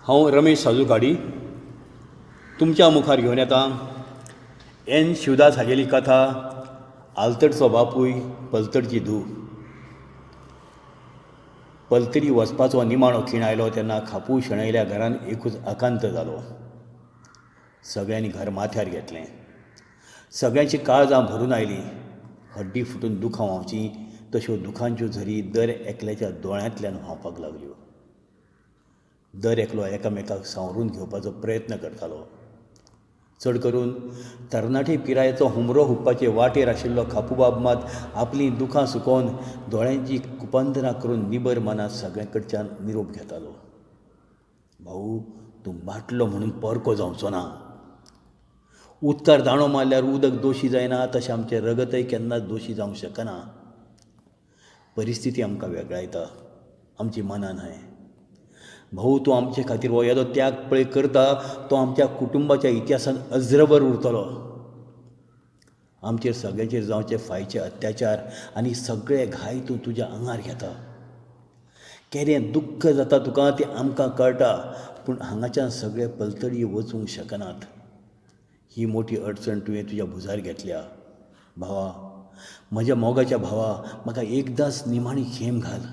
हांव रमेश साजू घाडी तुमच्या मुखार घेवन येता एन शिवदास हागेली कथा आलतडचो बापूय पलतडची धूव. पलतडी वचपाचो निमाणो खीण आयलो तेन्ना खापू शणैल्या घरांत एकूच आकांत जालो. सगळ्यांनी घर माथ्यार घेतलें. सगळ्यांचीं काळजां भरून आयलीं. हड्डीं फुटून दुखां व्हांवचीं तश्यो दुखांच्यो झरी दर एकल्याच्या दोळ्यांतल्यान व्हांवपाक लागल्यो. दर एकलो एकामेकाक सांवरून घेवपाचो प्रयत्न करतालो. चड करून तरणाटे पिरायेचो हुमरो हुपपाचे वाटेर आशिल्लो खापूबाब मात आपलीं दुखां सुकोवन दोळ्यांचीं कुपंदरां करून निबर मनान सगळ्यां कडच्यान निरोप घेतालो. भाऊ, तूं बाटलो म्हणून परको जावचो ना. उदकार दांडो मारल्यार उदक दोशी जायना तशें आमचें रगतय केन्नाच दोशी जावंक शकना. परिस्थिती आमकां वेगळायता, आमचीं मनां न्हय. भाऊ, तूं आमचे खातीर हो येदो त्याग पळय करता तो आमच्या कुटुंबाच्या इतिहासांत अज्रंवर उरतलो. आमचेर सगळ्यांचेर जावचे फायचे अत्याचार आनी सगळे घाय तूं तुज्या आंगार घेता. केदें दुख्ख जाता तुका तें आमकां कळटा, पूण हांगाच्यान सगळे पलतडी वचूंक शकनात. ही मोटी अडचण तुवें तुज्या भुजार घेतल्या. भावा, म्हज्या मोगाच्या भावा, म्हाका एकदांच निमाणी खेम घाल.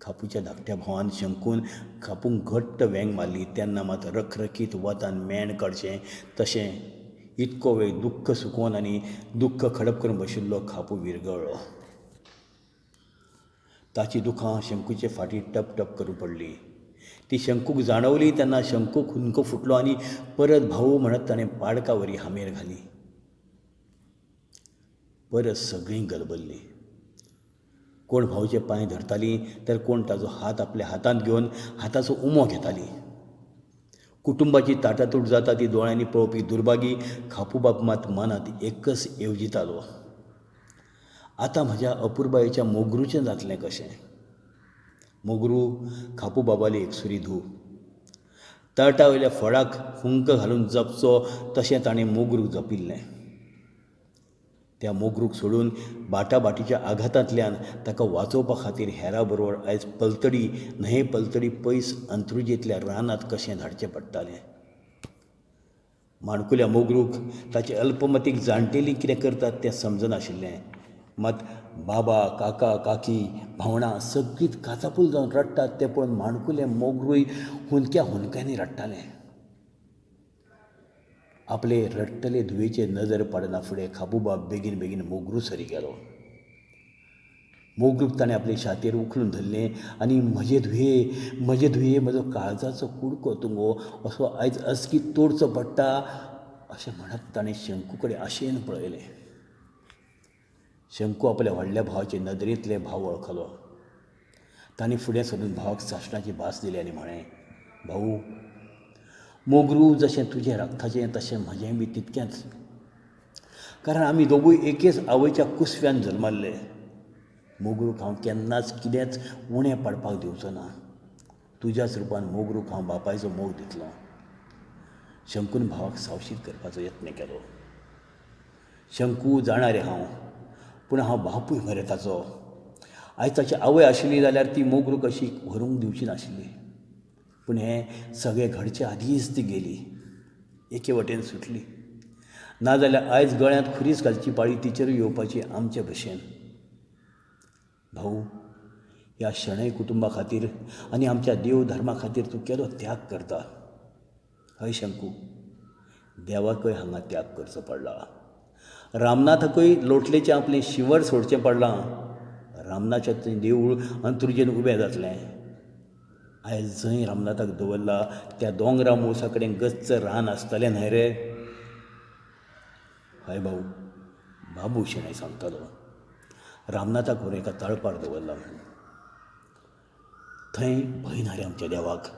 खापूच्या धाकट्या भावान शंकून खापूंक घट्ट वेंग मारली तेन्ना मात रखरखीत वतान मेण काडचें तशें इतको वेळ दुख्ख सुकोवन आनी दुख्ख खडप करून बशिल्लो खापू विरगळ्ळो. ताचीं दुखां शंकूचे फाटीर टप टप करून पडलीं. तीं शंकूक जाणवलीं तेन्ना शंकूक हुंदको फुटलो आनी परत भाऊ म्हणत ताणें पाडका वरी हामेर घाली. परत सगळीं गलबल्लीं. कोण भाऊचे पांय धरतालीं तर कोण ताचो हात आपल्या हातांत घेवन हाताचो उमो घेतालीं. कुटुंबाची ताटातूट जाता ती दोळ्यांनी पळोवपी दुर्भागी खापूबाब मात मनांत एकच येवजितालो. आतां म्हज्या अपुरबायेच्या मोगरूचें जातलें कशें? मोगरू खापूबाबाली एकसुरी धूव. तळटा वयल्या फळाक हुंक घालून जपचो तशें ताणें मोगरूक जपिल्लें. त्या मोगरूक सोडून बाटाबाटीच्या आघातांतल्यान ताका वांचोवपा खातीर हेरां बरोबर आयज पलतडी न्हंये पलतडी पयस अंत्रुजेंतल्या रानांत कशें धाडचें पडटालें. माणकुल्या मोगरूक ताचे अल्पमतीक जाणटेलीं कितें करतात तें समजनाशिल्लें. मात बाबा, काका, काकी, भावणां सगळींच काचाबूल जावन रडटात तें पळोवन माणकुलें मोगरूय हुंदक्या हुंदक्यांनी रडटालें. आपले रडटले धुवेचेर नदर पडना फुडें खापूबाब बेगीन बेगीन मोगरू सरीं गेलो. मोगरूक ताणें आपले छातयेर उखलून धरलें आनी म्हजे धुये, म्हजे धुये, म्हजो काळजाचो कुडको तूं गो, असो आयज अचकीत तोडचो पडटा अशें म्हणत ताणें शंकू कडेन आशेन पळयलें. शंकू आपल्या व्हडल्या भावाचे नदरेंतले भाव वळखलो. ताणें फुडें सरून भावाक सासणाची भास दिली आनी म्हळें, भाऊ, मोगरू जशें तुजें रगताचें तशें म्हजेंय बी तितकेंच. कारण आमी दोगूय एकेच आवयच्या कुसव्यान जल्मल्ले. मोगरूक हांव केन्नाच कितेंच उणें पडपाक दिवचो ना. तुज्याच रुपान मोगरूक हांव बापायचो मोग दितलों. शंकून भावाक सावशीत करपाचो यत्न केलो. शंकू, जाणा रे हांव. पूण हांव बापूय मरे ताचो. आयज ताची आवय आशिल्ली जाल्यार ती मोगरूक अशी व्हरूंक दिवची नाशिल्ली. पूण हें सगळें घडचे आदींच ती गेली. एके वटेन सुटली. नाजाल्यार आयज गळ्यांत खुरीस घालची पाळी तिचेरूय येवपाची आमचे भशेन. भाऊ, ह्या शणै कुटुंबा खातीर आनी आमच्या देव धर्मा खातीर तूं केदो त्याग करता. हय शंकू, देवाकय हांगा त्याग करचो पडला. रामनाथाकय लोटलेचें आपलें शिंवर सोडचें पडलां. रामनाथाचें देवूळ अंत्रुजेन उबें जातलें. आयज जंय रामनाथाक दवरला त्या दोंगरा मुळसा कडेन गच्च रान आसतलें न्हय रे? हय भाऊ, बाबू शणै सांगतालो, रामनाथाक व्हरून एका तळपार दवरला म्हूण. थंय भंय ना रे आमच्या देवाक.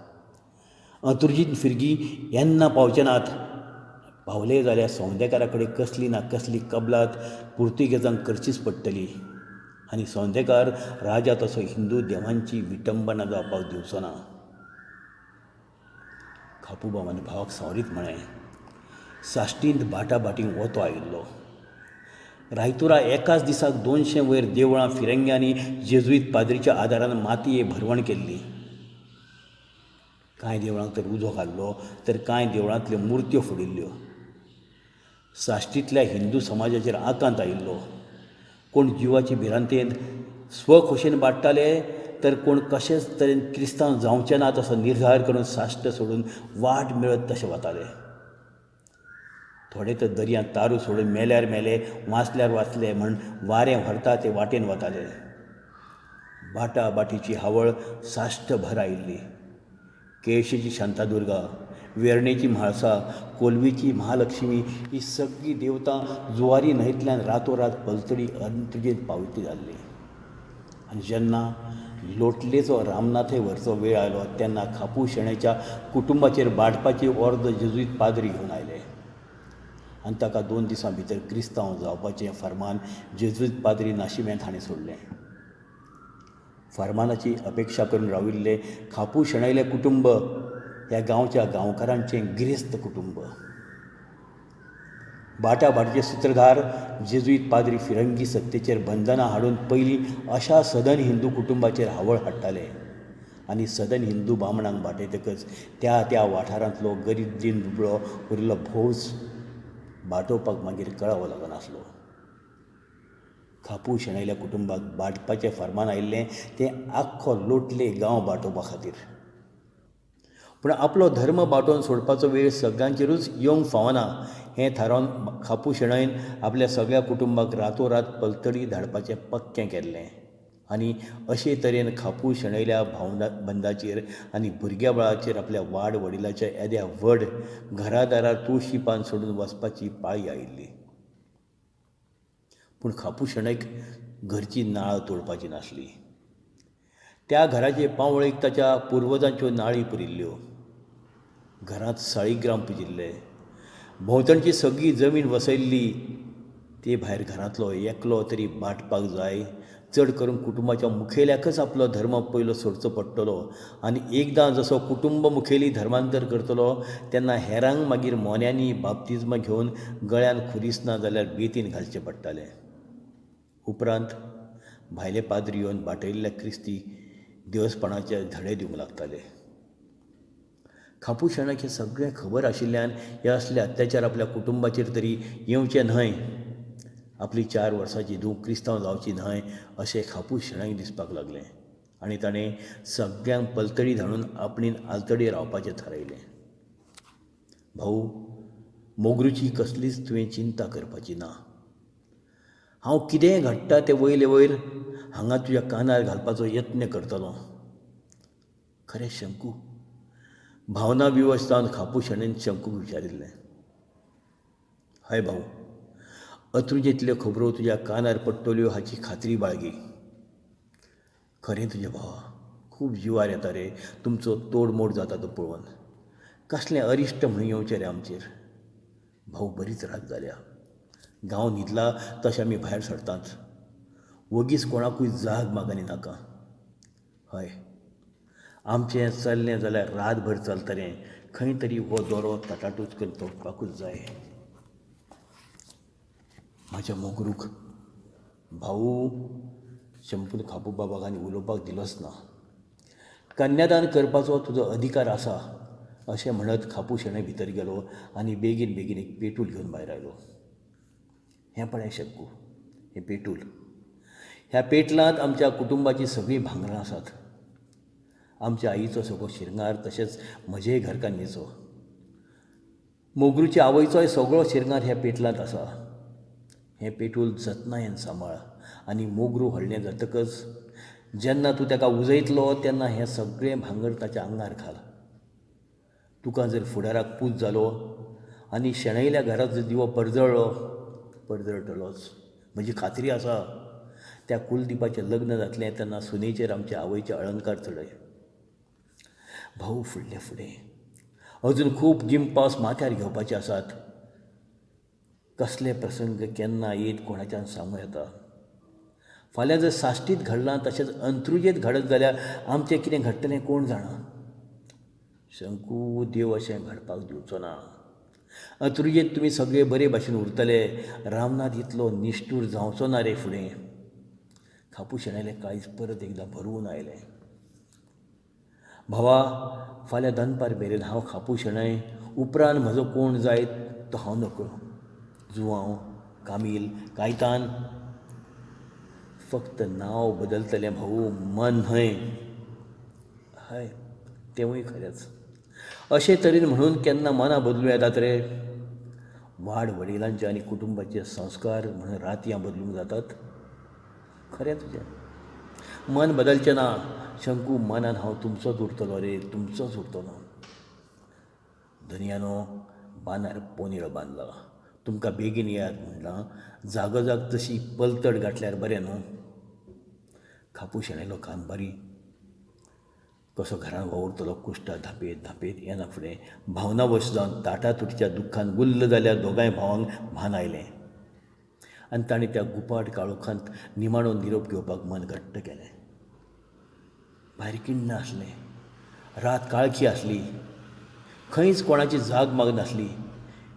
अंत्रुजींत फिंर्गी येन्ना पावचे नात. पावलेय जाल्यार सौंदेकारा कडेन कसली ना कसली कबलात पुर्तुगेजांक करचीच पडटली. आनी सौंदेकार राजा तसो हिंदू देवांची विटंबना जावपाक दिवचो ना. खापूबाबान भावाक सांवरीत म्हळें, साश्टींत बाटाबाटींक ओतो आयिल्लो. रायतुरा एकाच दिसाक 200 वयर देवळां फिरंग्यांनी जेजुईत पाद्रीच्या आदारान मातये भरवण केल्लीं. कांय देवळांक तर उजो घाल्लो तर कांय देवळांतल्यो मुर्त्यो फोडिल्ल्यो. साश्टींतल्या हिंदू समाजाचेर आकांत आयिल्लो. कोण जिवाचे भिरांतेन स्वखोशेन बाट्टाले तर कोण कशेच तरेन क्रिस्तांव जावचे नात असो निर्धार करून साश्ट सोडून वाट मेळत तशे वताले. थोडे तर दर्यांत तारू सोडून मेल्यार मेले, वांचल्यार वांचले म्हण वारें व्हरता ते वाटेन वताले. बाटाबाटीची हावळ साश्टभर आयिल्ली. केळशेची शांतादुर्गा, वेर्णेची म्हाळसा, कोलवेची महालक्ष्मी ही सगळीं देवतां जुवारी न्हंयतल्यान रातोरात पलतडी अंत्रुजेंत पावती जाल्लीं. आनी जेन्ना लोटलेचो रामनाथय व्हरचो वेळ आयलो तेन्ना खापू शणैच्या कुटुंबाचेर बाटपाची ऑर्द जेजुईत पाद्री घेवन आयले आनी ताका 2 दिसां भितर क्रिस्तांव जावपाचें फर्मान जेजुईत पाद्री नाशिमेंत हाणें सोडलें. फर्मानाची अपेक्षा करून राविल्लें खापू शणैलें कुटुंब ह्या गांवच्या गांवकारांचें गिरेस्त कुटुंब. बाटाबाटीचे सुत्रधार जेजुईत पाद्री फिरंगी सत्तेचेर बंधनां हाडून पयलीं अशा सदन हिंदू कुटुंबाचेर हावळ हाडटाले आनी सदन हिंदू बामणांक बाटयतकच त्या त्या वाठारांतलो गरीब दीन दुबळो उरिल्लो भौस बाटोवपाक मागीर कळाव लागनासलो. खापू शणैल्या कुटुंबाक बाटपाचें फर्मान आयिल्लें तें आख्खो लोटले गांव बाटोवपा खातीर. पूण आपलो धर्म बाटोवन सोडपाचो वेळ सगळ्यांचेरूच येवंक फावना हें थारावन खापू शणैन आपल्या सगळ्या कुटुंबाक रातोरात पलतडी धाडपाचें पक्कें केल्लें आनी अशे तरेन खापू शणैल्या भावबंदाचेर आनी भुरग्या बाळाचेर आपल्या वाड वडिलाच्या येद्या व्हड घरादारार तुळशी पान सोडून वचपाची पाळी आयिल्ली. पूण खापू शणैक घरची नाळ तोडपाची नासली. त्या घराचे पावळेक ताच्या पुर्वजांच्यो नाळी पुरिल्ल्यो. घरांत साळीग्राम पुजिल्ले. भोंवतणची सगळी जमीन वसयल्ली. ते भायर घरांतलो एकलो तरी बाटपाक जाय. चड करून कुटुंबाच्या मुखेल्याकच आपलो धर्म पयलो सोडचो पडटलो आनी एकदां जसो कुटुंब मुखेली धर्मांतर करतलो तेन्ना हेरांक मागीर मोन्यांनी बाप्तिज्म घेवन गळ्यान खुरीस ना जाल्यार बेतीन घालचें पडटालें. उपरांत भायले पाद्री येवन बाटयल्ल्या क्रिस्ती देवस्पणाचे धडे दिवंक लागताले. खापू शणैक हें सगळें खबर आशिल्ल्यान हे असले अत्याचार आपल्या कुटुंबाचेर तरी येवचे न्हय, आपली 4 वर्सांची धूव क्रिस्तांव जावची न्हय अशें खापू शणैक दिसपाक लागलें आनी ताणें सगळ्यांक पलतडी धाडून आपणेन आलतडी रावपाचें थारायलें. भाऊ, मोगरूची कसलीच तुवें चिंता करपाची ना. हांव कितेंय घडटा तें वयले वयर हांगा तुज्या कानार घालपाचो यत्न करतलों. खरें शंकू? भावना विवश जावन खापू शणैन शंकूक विचारिल्लें. हय भाऊ, अत्रुजेंतल्यो खबरो तुज्या कानार पडटल्यो हाची खात्री बाळगी. खरें तुजें भावा, खूब जिवार येता रे तुमचो तोडमोड जाता तो पळोवन. कसलें अरिश्ट म्हणून येवचें रे आमचेर. भाऊ, बरीच रात जाल्या. गांव न्हिदला तशें आमी भायर सरतात. वगीच कोणाकूय जाग मागणी नाका. हय, आमचें चल्लें जाल्यार रातभर चलतलें. खंय तरी हो दोरो तटाटूच करून तोडपाकूच जाय. म्हाज्या मोगरूक भाऊ, शंपून खापू बाबाक आनी उलोवपाक दिलोच ना. कन्यादान करपाचो तुजो अधिकार आसा अशें म्हणत खापू शणै भितर गेलो आनी बेगीन बेगीन एक पेटूल घेवन भायर आयलो. हें पळय शक्कू, हें पेटूल. ह्या पेटलांत आमच्या कुटुंबाचीं सगळीं भांगरां आसात. आमच्या आईचो सगळो शिरंगार तशेंच म्हजेय घरकान्नीचो, मोगरूचे आवयचोय सगळो शिरंगार ह्या पेटलांत आसा. हें पेटूल जतनायेन सांबाळ आनी मोगरू व्हडलें जातकच जेन्ना तूं ताका उजयतलो तेन्ना हें सगळें भांगर ताच्या आंगार घाल. तुका जर फुडाराक पूत जालो आनी शणैल्या घरांत जर दिवो परजळ्ळो, परजळटलोच म्हजी खात्री आसा. त्या कुलदीपाचें लग्न जातलें तेन्ना सुनेचेर आमच्या आवयचे अळंकार चडय. भाऊ, फुडलें फुडें अजून खूब गिमपास माथ्यार घेवपाचे आसात. कसले प्रसंग केन्ना येत कोणाच्यान सांगूं येता. फाल्यां जर साश्टीत घडलां तशेंच अंत्रुजेंत घडत जाल्यार आमचें कितें घडटलें कोण जाणा. शंकू, देव अशें घडपाक दिवचो ना. अंत्रुजेंत तुमी सगळे बरे भाशेन उरतले. रामनाथ इतलो निश्ठूर जावचो ना रे फुडें. खापू शणैलें काळीज परत एकदां भरून आयलें. भावा, फाल्यां दनपार मेरेन हांव खापू शणै, उपरांत म्हजो कोण जायत तो हांव नकळो. जुआंव, कामील, कायतान. फक्त नांव बदलतलें भाऊ, मन न्हय. हय, तेंवूय खरेंच. अशे तरेन म्हणून केन्ना मनां बदलूं येतात रे? वाड वडिलांचे आनी कुटुंबाचे संस्कार म्हूण रातयां बदलूंक जातात? खरें तुजें. मन बदलचें ना शंकू, मनान हांव तुमचोच उरतलों रे, तुमचोच उरतलों. धनयानो, बांदार पोनेळ बांदला. तुमकां बेगीन येयात म्हणलां. जागोजाग तशी पलतड गांठल्यार बरें न्हू? खापू शणैलो कांतबारी कसो घरांत वावुरतलो कुश्टा धांपेत धांपेत येना फुडें भावनावश जावन ताटातुटीच्या दुख्खान गुल्ल जाल्ल्या दोगांय भावांक भान आयलें आनी तांणी त्या गुपाट काळोखांत निमाणो निरोप घेवपाक मन घट्ट केलें. भायर किण्ण आसलें. रात काळखी आसली. खंयच कोणाची जागमाग नासली.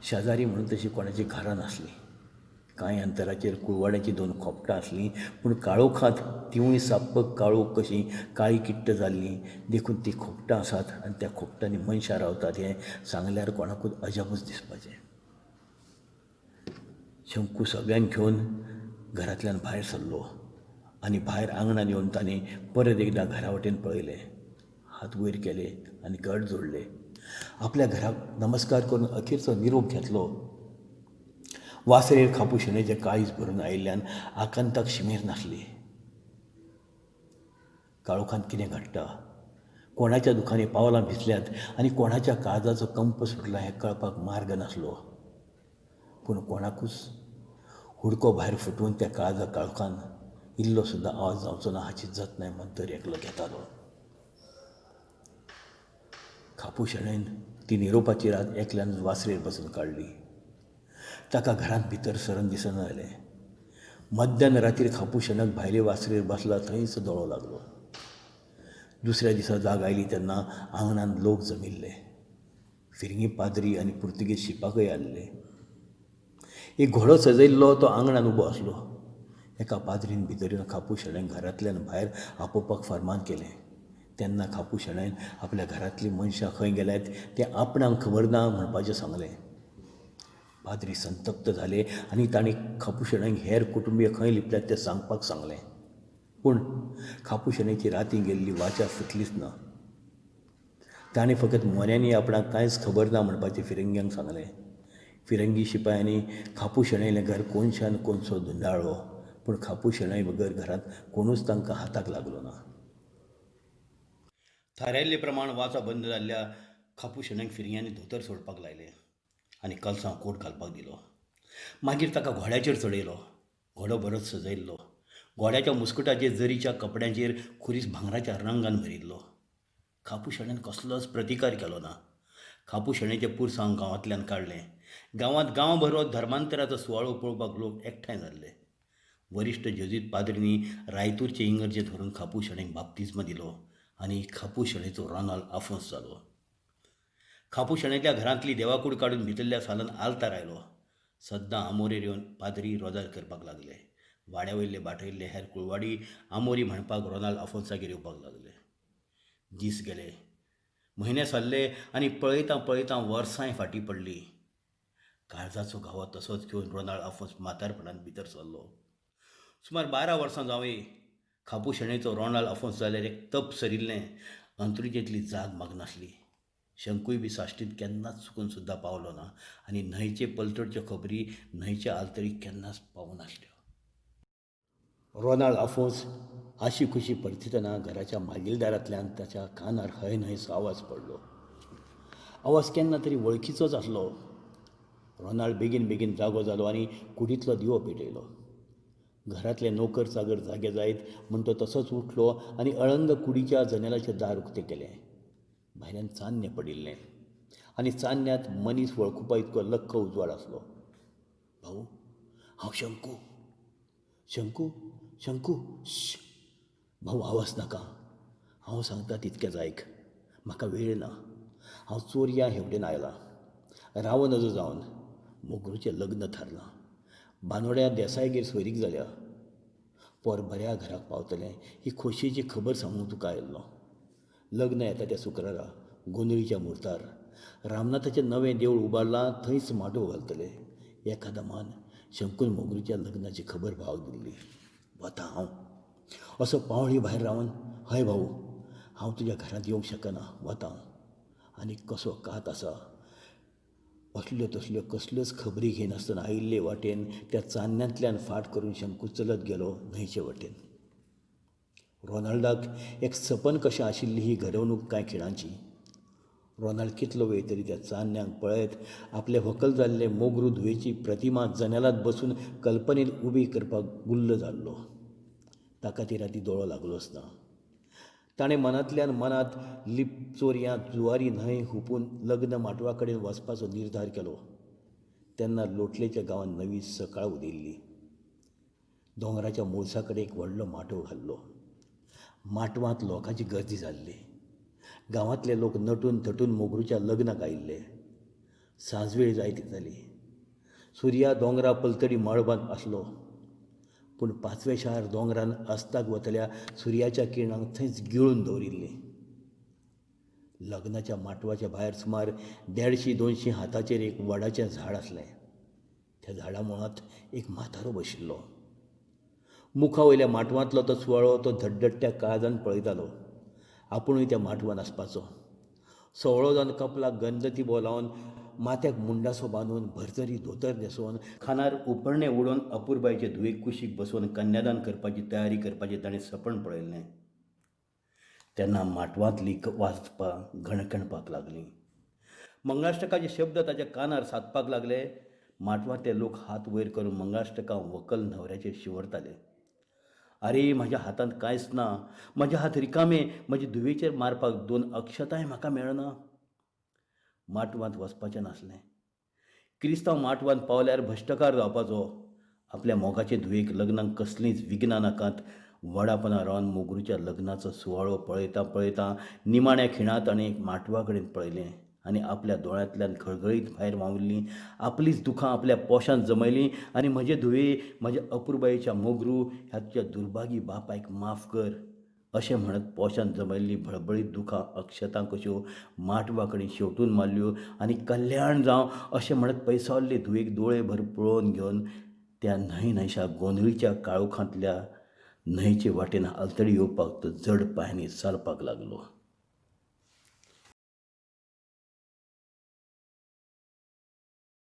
शेजारी म्हणून तशीं कोणाचीं घरां नासलीं. कांय अंतराचेर कुळवाड्याचीं दोन खोपटां आसलीं, पूण काळोखांत तिवूय साप्प काळोख कशीं काळीं किट्ट जाल्लीं. देखून तीं खोपटां आसात आनी त्या खोपटांनी मनशां रावतात हें सांगल्यार कोणाकूच अजापूच दिसपाचें. शंकू सगळ्यांक घेवन घरांतल्यान भायर सरलो आनी भायर आंगणांत येवन ताणें परत एकदां घरा वटेन पळयलें. हात वयर केले आनी घट जोडले. आपल्या घराक नमस्कार करून अखेरचो निरोप घेतलो. वासरेर खापू शणैचें काळीज भरून आयिल्ल्यान आकांताक शिमेर नासली. काळोखांत कितें घडटा, कोणाच्या दुखांनी पावलां भिजल्यांत आनी कोणाच्या काळजाचो कंप सुटला हें कळपाक मार्ग नासलो. पूण कोणाकूच हुडको भायर फुटून त्या काळजा काळोखांत इल्लो सुद्दां आवाज जावचो ना हाची जतनाय मात दर एकलो घेतालो. खापू शणैन ती निरोपाची रात एकल्यानूच वासरेर बसून काडली. ताका घरांत भितर सरन दिसना जालें. मध्यान रातीर खापू शणैक भायले वासरेर बसला थंयच दोळो लागलो. दुसऱ्या दिसा जाग आयली तेन्ना आंगणांत लोक जमिल्ले. फिरंगी पाद्री आनी पुर्तुगेज शिपाकय आयिल्ले. एक घोडो सजयल्लो तो आंगणांत उबो आसलो. एका पाद्रीन भितर येवन खापू शणैक घरांतल्यान भायर आपोवपाक फर्मान केलें. तेन्ना खापू शणैन आपल्या घरांतलीं मनशां खंय गेल्यांत तें आपणाक खबर ना म्हणपाचें सांगलें. पाद्री संतप्त जाले आनी तांणी खापू शणैक हेर कुटुंबीय खंय लिपल्यात तें सांगपाक सांगलें. पूण खापू शणैची रातीं गेल्ली वाचा फुटलीच ना. ताणें फकत मोन्यांनी आपणाक कांयच खबर ना म्हणपाचें फिरंग्यांक सांगलें. फिरंगी शिपायांनी खापू शणैलें घर कोनशान कोनसो धुंडाळ्ळो, पूण खापू शणै बगर घरांत कोणूच तांकां हाताक लागलो ना. थारायल्ले प्रमाण वाचा बंद जाल्ल्या खापू शणैक फिरंग्यांनी धोतर सोडपाक लायलें आनी कलसांव कोट घालपाक दिलो. मागीर ताका घोड्याचेर चडयलो. घोडो बरोच सजयल्लो. घोड्याच्या मुस्कुटाचेर जरीच्या कपड्यांचेर खुरीस भांगराच्या रंगान भरिल्लो. खापू शणैन कसलोच प्रतिकार केलो ना. खापू शणैचें पुरसांव गांवांतल्यान काडलें. गांवांत गांवभर हो धर्मांतराचो सुवाळो पळोवपाक लोक एकठांय जाल्ले. वरिश्ठ जेजुईत पाद्रींनी रायतूरचे इगर्जेंत व्हरून खापू शणैक बाप्तिज्म दिलो आनी खापू शणैचो रोनाल्द आफोंस जालो. खापू शणैल्या घरांतली देवाकूड काडून भितरल्या सालांत आल्तार आयलो. सद्दां आमोरेर येवन पाद्री रोजार करपाक लागले. वाड्या वयले बाटयल्ले हेर कुळवाडी आमोरी म्हणपाक रोनाल्द आफोंसागेर येवपाक लागले. दीस गेले, म्हयने सरले आनी पळयतां पळयतां वर्सांय फाटीं पडलीं. काळजाचो घावो तसोच घेवन रोनाल्द आफोंस म्हातारपणांत भितर सरलो. सुमार 12 वर्सां जावंये, खापू शणैचो रोनाल्द आफोंस जाल्यार एक तप सरिल्लें अंत्रुजेंतली जाग मागनासली. शंकूय बी साश्टींत केन्नाच चुकून सुद्दां पावलो ना आनी न्हंयचे पलतडच्यो खबरी न्हंयचे आलतडी केन्नाच पावनासल्यो. रोनाल्द आफोंस आशीकुशी परतितना घराच्या मागीलदारांतल्यान ताच्या कानार हय न्हयसो आवाज पडलो. आवाज केन्ना तरी वळखीचोच आसलो. रोनाल्द बेगीन बेगीन जागो जालो आनी कुडींतलो दिवो पेटयलो. घरांतले नोकर चाकर जागे जायत म्हूण तो तसोच उठलो आनी अळंग कुडीच्या जनेलाचें दार उकतें केलें. भायल्यान चान्नें पडिल्लें आनी चान्न्यांत मनीस वळखुपा इतको लख्ख उजवाड आसलो. भाऊ, हांव शंकू. शंकू, शंकू, श्श! भाऊ आवाज नाका. हांव सांगता तितकेंच आयक. म्हाका वेळ ना. हांव चोरयां हेवटेन आयलां. रावं नजो जावन. मोगरूचें लग्न थारलां. बांदोड्या देसायगेर सोयरीक जाल्या. पोर बऱ्या घराक पावतलें ही खोशयेची खबर सांगूंक तुका आयिल्लों. लग्न येता त्या शुक्रारा. गोंदळीच्या म्हुर्तार रामनाथाचें नवें देवूळ उबारलां थंयच माटोव घालतले. एका दमान शंकून मोगरूच्या लग्नाची खबर भावाक दिल्ली. वतां हांव. असो पावळी भायर रावन, हय भाऊ, हांव तुज्या घरांत येवंक शकना, वतां हांव. आनी कसो कात आसा. असल्यो तसल्यो कसल्योच खबरी घेनासतना आयिल्ले वाटेन त्या चान्न्यांतल्यान फाट करून शंकू चलत गेलो न्हंयचे वटेन. रोनाल्डाक एक सपन कशें आशिल्ली ही घडवणूक कांय खिणांची. रोनाल्ड कितलो वेळ तरी त्या चान्न्यांक पळयत आपले व्हंकल जाल्ले मोगरू धुवेची प्रतिमा जनेलांत बसून कल्पनेन उबी करपाक गुल्ल जाल्लो. ताका ते राती दोळो लागलोच ना. ताणें मनांतल्यान मनांत लिपचोरयां जुवारी न्हंय हुपून लग्न माटवा कडेन वचपाचो निर्धार केलो. तेन्ना लोटलेच्या गांवांत नवी सकाळ उदेल्ली. दोंगराच्या मुळसा कडेन एक व्हडलो माटव घाल्लो. माटवांत लोकांची गर्दी जाल्ली. गांवांतले लोक नटून थटून मोगरूच्या लग्नाक आयिल्ले. सांजवेळ जायत येताली. सुर्या दोंगरा पलतडी मळबांत आसलो. पूण पाचवेशार दोंगरान अस्ताक वतल्या सुर्याच्या किरणांक थंयच गिळून दवरिल्लीं. लग्नाच्या माटवाच्या भायर सुमार देडशीं दोनशीं हाताचेर एक वडाचें झाड आसलें. त्या झाडा मुळांत एक म्हातारो बशिल्लो. मुखा वयल्या माटवांतलो तो सुवाळो तो धडधडट्या काळजान पळयतालो. आपुणूय त्या माटवांत आसपाचो. सवळो जावन कपलाक गंध-तिबो लावन, माथ्याक मुंडासो बांदून, भरजरी धोतर न्हेसोवन, खांदार उपरणें उडोवन अपुरबायेचे धुवेक कुशीक बसोवन कन्यादान करपाची तयारी करपाचें ताणें सपन पळयल्लें. तेन्ना माटवांतलीं वाजपां घणघणपाक लागलीं. मंगळाश्टकाचे शब्द ताच्या कानार सादपाक लागले. माटवांतले लोक हात वयर करून मंगळाश्टकां व्हंकल न्हवऱ्याचेर शिंवरताले. आरे, म्हज्या हातांत कांयच ना. म्हजे हात रिकामे. म्हजे धुवेचेर मारपाक दोन अक्षतांय म्हाका मेळना. माटवांत वचपाचें नासलें. क्रिस्तांव माटवांत पावल्यार भश्टकार जावपाचो. आपल्या मोगाचे धुवेक लग्नाक कसलींच विघ्नां नाकात. वडापना रावन मोगरूच्या लग्नाचो सुवाळो पळयतां पळयतां निमाण्या खिणांत ताणें माटवा कडेन पळयलें आनी आपल्या दोळ्यांतल्यान घळघळीत भायर व्हांविल्लीं आपलींच दुखां आपल्या पोशांत जमयलीं आनी म्हजे धुवे, म्हज्या अपुरबायेच्या मोगरू, ह्या तुज्या दुर्भागी बापायक माफ कर. अशें म्हणत पोशांत जमयल्लीं भळभळीत दुखां अक्षतां कश्यो माटवा कडेन शेंवटून मारल्यो आनी कल्याण जावं अशें म्हणत पयसावल्ले धुवेक दोळेभर पळोवन घेवन त्या न्हंय न्हयशा गोंदळीच्या काळोखांतल्या न्हंयचे वाटेन आलतडी येवपाक तो जड पांयांनी चलपाक लागलो.